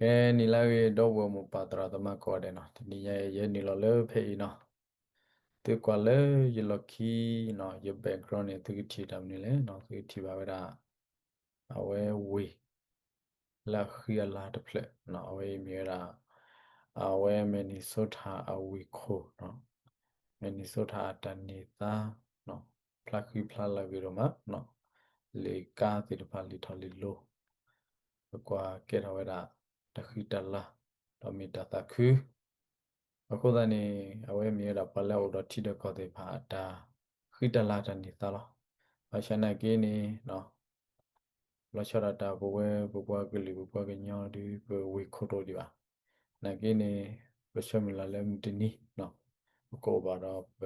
ကဲနံၤလၢအဂ့ၤ ဒီပုၢ်ဝဲၢ်မိၢ်ပၢ်သရၣ်သမါကိးဂၤဒဲးနီၤ, တနံၤညါအံၤ ယဟဲနုာ်လီၤလၢဖဲအံၤနီၤ, သုကွၢ်လၢယလီၢ်ခံနီၤ, ယ background န့ၣ် သုကထံၣ်တၢ်မနုၤလဲၣ်နီၤ, သုကထံၣ်ဘၣ်ဝဲဒၣ် အဝဲဝ့ၢ် လၢအဃံအလၤတဖျၢၣ်နီၤ, အဝဲအံၤမ့ၢ်ဝဲဒၣ် အဝဲ Minnesota အဝ့ၢ်ခိၣ်နီၤ, Minnesota အတၢ်န့ၢ်သါနီၤ, ဖျါဃံဖျါလၤဂ့ၤဒိၣ်မးနီၤ, လံာ်ကါသ့ၣ်တဖၣ်လံာ်ထီၣ်လံာ်လိၤ ပကွၢ်ကဲထီၣ်ဝဲဒၣ် တၢ်ဃံတၢ်လၤ ဒီးမ့ၢ်တၢ်သးခု, အဃိသတးန့ၣ် အဝဲမ့ၢ်ဝဲဒၣ်ပှၤလၢအအိၣ်ဒီးထံဒီးကီၢ်သ့ၣ်တဖၣ်အတၢ်ဃံတၢ်လၤတၢ်န့ၢ်သါလီၤ. ဘၣ်ဆၣ်နာ်က့န့ၣ် လီၤဆီဒၣ်တၢ်ပဝဲပပှၤကလုာ်ပပှၤကညီဒုး ပဝ့ၢ်ခိၣ်တအိၣ်ဒံးဘၣ်. နာ်က့န့ၣ် ပဆၢမုၢ်လၢ်လၢမုၢ်တနံၤနီၤ, ပကအိၣ်ဘၣ်ဒီးပ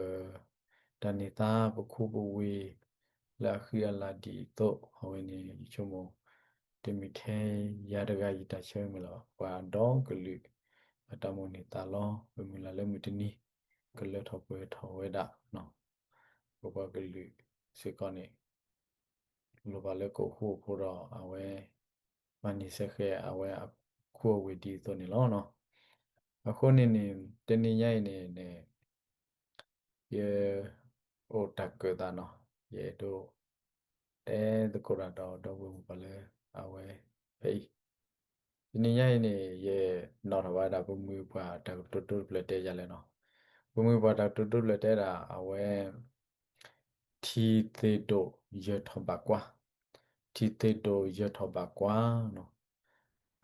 တၢ်န့ၢ်သါပခူပဝ့ၢ် လၢအဃံအလၤဒ်အံၤအသိး အဝဲန့ၣ် ယဆိကမိၣ် တမ့ၢ်ထဲယၤတဂၤယတၢ်ဆၢမုၢ်လၢ်ဘၣ်, ပှၤဒီကလုာ် အတၢ်မိၣ်န့ၢ်သါလီၤ. ပမုၢ်လၢ်လၢမုၢ်တနံၤ ကလၢထီၣ်ပှဲၤထီၣ်ဝဲဒၣ် ပပှၤကလုာ်စ့ၢ်ကီးန့ၣ် လိၣ်ဘၣ်လၢကအိၣ်ဃူအိၣ်ဖိးဒီး အဝဲ မၤန့ၢ်စ့ၢ်ကီးအဝဲအခူအဝ့ၢ်ဒ်အံၤအသိးန့ၣ်လီၤ. အဃိန့ၣ်န့ၣ် တနံၤညါအံၤန့ၣ်န့ၣ် ယအိၣ်တၢ်ကၢၣ်သးနီၤ, ယအဲၣ်ဒိး တဲသကိးတၢ်ဒီးဒီပုၢ်ဝဲၢ်မိၢ်ပၢ်လၢအဝဲဖဲအံၤ, တနံၤညါအံၤန့ၣ် ယနီၣ်ထီၣ်ဘၣ်ဝဲဒၣ် ပမိၢ်ပှၢ်တၢ်ကတိၤဒိတဖျၢၣ်တဲယၤလဲၣ်နီၤ, ပမိၢ်ပှၢ်တၢ်ကတိၤဒိတဖျၢၣ်တဲဒၣ် အဝဲ ထံသ့ၣ်ဒိၣ်ယၢၢ်ထီၣ်ဘၣ်ကွၢ်, ထံသ့ၣ်ဒိၣ်ယၢၢ်ထီၣ်ဘၣ်ကွၢ်နီၤ,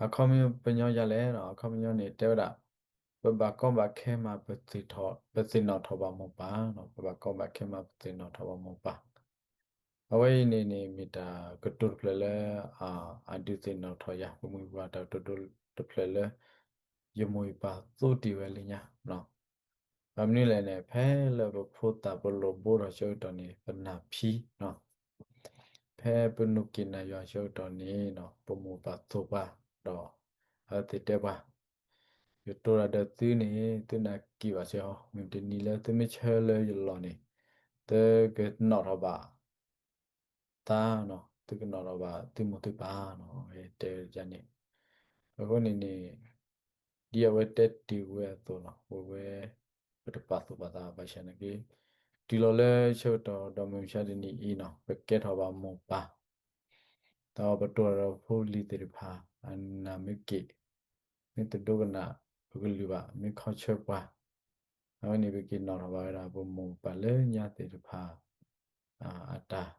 အခီပညီယၤလဲၣ်နီၤ, အခီပညီန့ၣ် တဲဝဲဒၣ် ပဘၣ်ကီဘၣ်ခဲမး ပသ့ၣ်နီၣ်ထီၣ်ဘၣ်မိၢ်ပၢ်နီၤ, ပဘၣ်ကီဘၣ်ခဲမး ပသ့ၣ်နီၣ်ထီၣ်ဘၣ်မိၢ်ပၢ်, အဝဲအံၤန့ၣ်န့ၣ် မ့ၢ်တၢ်ကတိၤတဖျၢၣ်လၢ အဒုးသ့ၣ်နီၣ်ထီၣ်ယၤ, ပမိၢ်ပှၢ်တၢ်ကတိၤဒိတဖျၢၣ်လၢ ယမိၢ်ယပၢ်သိတ့ၢ်ဝဲလၢညါနီၤ, ဘၣ်မနုၤလဲၣ်န့ၣ် ဖဲလၢပဖိသၣ်ပလိၣ်ဘိထီၣ်ဆၢကတီၢ်န့ၣ် ပနၢ်ဖံနီၤ, ဖဲပနုာ်က့ၤနၢ်ယွၤဆၢကတီၢ်န့ၣ်နီၤ ပမိၢ်ပၢ်သိၣ်ပှၤ ဒီးအဝဲသ့ၣ်တဲပှၤ ယတိၤတၢ်ဒီးသုန့ၣ် သုနၢ်က့ၤဘၣ်စ့ၢ်ကီး, မုၢ်တနံၤလၢသုမ့ၢ်ဆၢလၢယလီၢ်န့ၣ် သုကနီၣ်ထီၣ်ဘၣ် သါနီၤ, သုကနီၣ်ထီၣ်ဘၣ်သုမိၢ်သုပၢ်နီၤ, အဝဲတဲန့ၣ်, အဃိန့ၣ်န့ၣ် ဒ်အဝဲတဲတ့ၢ်ဝဲအသိးနီၤ, ဝဲဝဲ ပတပာ်သူၣ်ပာ်သးဘၣ်ဆၣ်နာ်က့ တုၤလီၤလၢဆၢကတီၢ်ဒီးမုၢ်မဆါတနံၤအံၤနီၤ ပကဲထီၣ်ဘၣ်မိၢ်ပၢ် ဒီးပတိၤဒီးဖိလံၤသ့ၣ်တဖၣ် အနၢ်မ့ၢ်က့ၤ မ့ၢ်တဒိကနၣ်ပကလုၢ်ဘၣ် မ့ၢ်ခီဆၢပှၤ, အဝဲန့ၣ် ပက့ၤနီၣ်ထီၣ်ဘၣ်ဝဲဒၣ် ပမိၢ်ပၢ်လၢညါသ့ၣ်တဖၣ် အတၢ်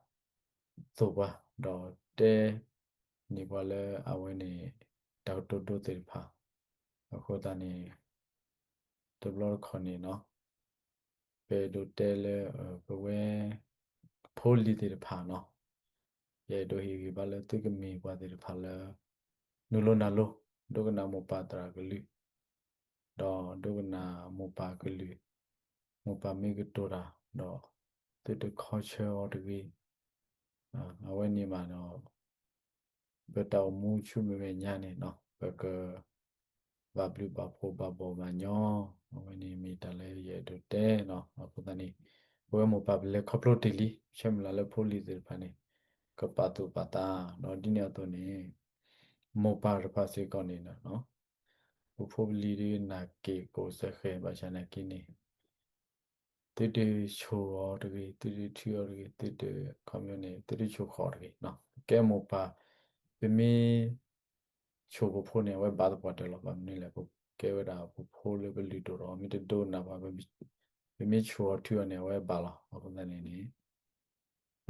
သိၣ်ပှၤ ဒီးတဲန့ၢ်ပှၤလၢအဝဲန့ၣ် တၢ်ကတိၤဒိသ့ၣ်တဖၣ်, အဃိသတးန့ၣ် တဘျီတခီၣ်န့ၣ်နီၤ ပအဲၣ်ဒိးတဲလၢ ပဝဲ ဖိလံၤသ့ၣ်တဖၣ်နီၤ, ယအဲၣ်ဒိးဟ့ၣ်ဂံၢ်ဘါလၢသုကမ့ၢ်ပှၤသ့ၣ်တဖၣ်လၢ နုာ်လိၤနၢ်လိၤ ဒိကနၣ်မိၢ်ပၢ်သရၣ်ကလုၢ်, ဒီးဒိကနၣ်မိၢ်ပၢ်ကလုၢ်, မိၢ်ပၢ်မ့ၢ်ကတိၤတၢ် ဒီးသုတခီဆၢအီၤတဂ့ၤ, အဝဲန့ၣ်မးဒီး ပတၢ်အိၣ်မူဆူမဲာ်ညါန့ၣ်နီၤ ပက ဘၣ်ဘျုးဘၣ်ဖှိၣ်ဘၣ်ဘီၣ်ဘၣ်ညီ, အဝဲန့ၣ်မ့ၢ်တၢ်လၢယအဲၣ်ဒိးတဲနီၤ, အဃိသတးန့ၣ် ပဝဲမိၢ်ပၢ်ပလဲၤခီဖျိတ့ၢ်လံ ဆၢမုၢ်လၢ်လၢဖိလံၤသ့ၣ်တဖၣ်န့ၣ် ကပာ်သူၣ်ပာ်သး, ဒီးဒ်န့ၣ်အသိးန့ၣ် မိၢ်ပၢ်တဖၣ်စ့ၢ်ကီးန့ၣ် ပဖိပလံၤဒုးနၢ်က့ၤကိးစဲဃဲၤဘၣ်ဆၣ်နာ်က့န့ၣ် သုတဆိၣ်အီၤတဂ့ၤ, သုတထုအီၤတဂ့ၤ, သုတခီပညီန့ၣ် သုတဆိၣ်ဃီၤတဂ့ၤနီၤ, ပကဲမိၢ်ပၢ် ပမ့ၢ် ဆိၣ်ပဖိန့ၣ် အဝဲဘၣ်သပှၢ်တၢၢ်လီၤ. ဘၣ်မနုၤလဲၣ်, ပကဲဝဲဒၣ်ပဖိလၢပလုၢ်ဒိၣ်ထီၣ် မ့ၢ်တဒိကနၣ်ပှၤ, ပမ့ၢ်ဆိၣ်အီၤထုအီၤန့ၣ် အဝဲဘၣ်လီၤ. အဃိသတးန့ၣ်န့ၣ် ပ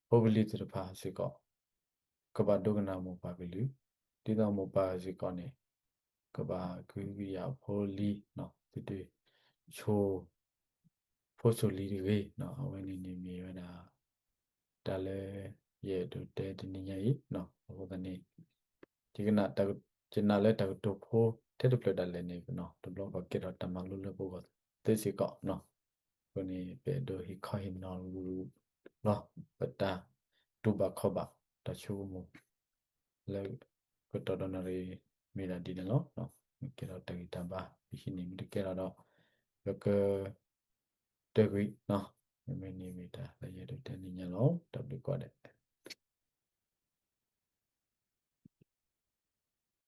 ဖိပလံၤသ့ၣ်တဖၣ်စ့ၢ်ကီး ကဘၣ်ဒိကနၣ်မိၢ်ပၢ်ကလုၢ်, ဒ်သိးမိၢ်ပၢ်စ့ၢ်ကီးန့ၣ် ကဘၣ်ကဟုကယာ်ဖိလံၤ, သုတဆိၣ် ဖိဆိၣ်လံၤတဂ့ၤ. အဝဲန့ၣ်န့ၣ်မ့ၢ်ဝဲဒၣ် တၢ်လၢယအဲၣ်ဒိးတဲတနံၤညါအံၤ, အဃိသတးန့ၣ် ယနာ်လၢတၢ်ကတိၤဖိထဲတဖျၢၣ်ဒၣ်လဲာ်န့ၣ် တဘျီဃီကဲထီၣ်တၢ်မၤလိလၢပဂီၢ်သ့စ့ၢ်ကီး, အဃိန့ၣ် ပအဲၣ်ဒိးဟ့ၣ်ခီဟ့ၣ်နီၤလီၤ ပတၢ်တူၢ်ဘၣ်ခီၣ်ဘၣ် တၢ်ဆိကမိၣ် လၢကတီၢ်ဒီးနၣ်ရံၣ်မ့ၢ်ဒၣ်ဒ်န့ၣ်လီၤ. မ့ၢ်ကဲထီၣ်တၢ်ဂံၢ်တၢ်ဘါ ပဟံးန့ၢ်, မ့ၢ်တကဲထီၣ်ဒီး ပက တဂ့ၤနီၤ. မ့မ့ၢ်န့ၣ်မ့ၢ်တၢ်လၢယအဲၣ်ဒိးတဲနံၤညါလီၤ. တၢ်ဘျုးကိးဂၤဒဲး.